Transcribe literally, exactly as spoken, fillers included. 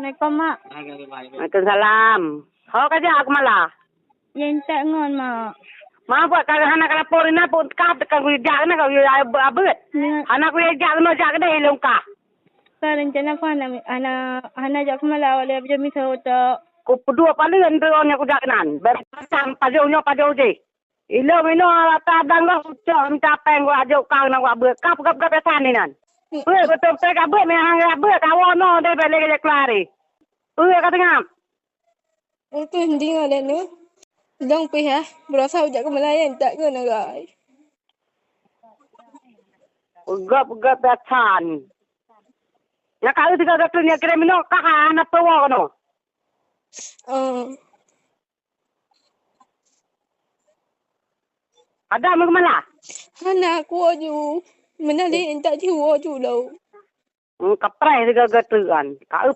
Assalamualaikum, Mak. Waalaikumsalam. Ho ka jak Keumala? Ya, intat ngon, Mak. Ma buet ka hana ka lapor inan pun ka tekan kujak na ka abeuet. Ya. Hana kujak keunoe jak keudeh ilong ka. Ka rencana pun hana, hana, hana jak Keumala awak lé abis miseue tok. Ku peudua paleuen tu nyoe kujak nan. Bari pasang pajoh nyoe pajoh jih. Ilong inoe rata dang goh ucok mita péng gua ajok kang na gua beuet. Ka peugah-peugah biasa ni nan. Beuet beutôi-beutôi ka beuet meuhang ka beuet ka woe noe deh bèk lé keulari. Peue ka teungab? Itu hinding ada nu. Dong pih ah, berasa ujak ke Melayan tak ke nagai. Peugah-peugah biasa ni. Nyang ka tiga ratus nyang kirim inoe ka hana peue woe keunoe. Oh. Ada meukeumala? Hana kuwoe ju. Meunan lé intat jiwoe ju lom. Hmm, kapreh sigaga teuan. Ka eu